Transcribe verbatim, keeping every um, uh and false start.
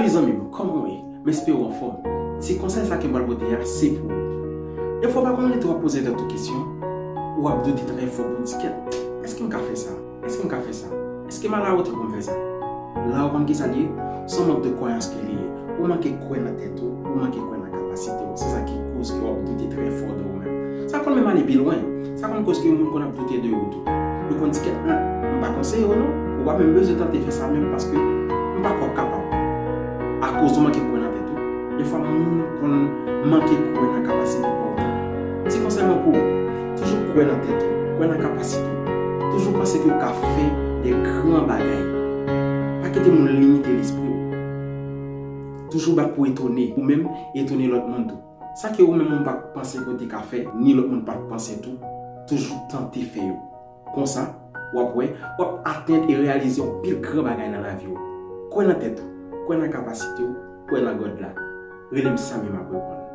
Zanmi m, kòman w ye? M espere w anfòm. Ti konsèy sa ke m pral pote a, se pou ou. Defwa w pa konn rete w ap poze tèt ou kesyon, ou ap doute trè fò pou w di, kèt, èske m ka fè sa? Èske m ka fè sa? Èske m alayotè pou m fè sa? La ou konn kisa l ye? Se yon mank de kwayans ke li ye. Ou manke kwè nan tèt ou, ou manke kwè nan kapasite w. Se sa ki koz ke w ap doute trè fò de ou menm. Sa konn menm ale pi lwen. Sa konn koz ke moun konn ap doute de ou tou. Yo konn di kèt, hmm, m pa konseye w non. Ou pa menm bezwen tante fè sa menm paske m pa kwè w kapab. Akoz ou manke kwè nan tèt ou. Defwa moun konn manke kwè nan kapasite pa w tou. Ti konsèy mwen pou ou, toujou kwè nan tèt ou, kwè nan kapasite w. Toujou panse ke w ka fè de gran bagay. Pa kite moun limite lespri w. Toujou bat pou etone ou menm, etone lòt moun tou. Sa ke ou menm ou pa t panse ke w te ka fè, ni lòt moun pa t panse tou, toujou tante fè yo. Konsa, w ap wè, w ap atenn e reyalize yon pil gran bagay nan lavi w. Kwè nan tèt ou, kwè nan kapasite w, kwè nan God la. Rele m Samy, m ap reponn.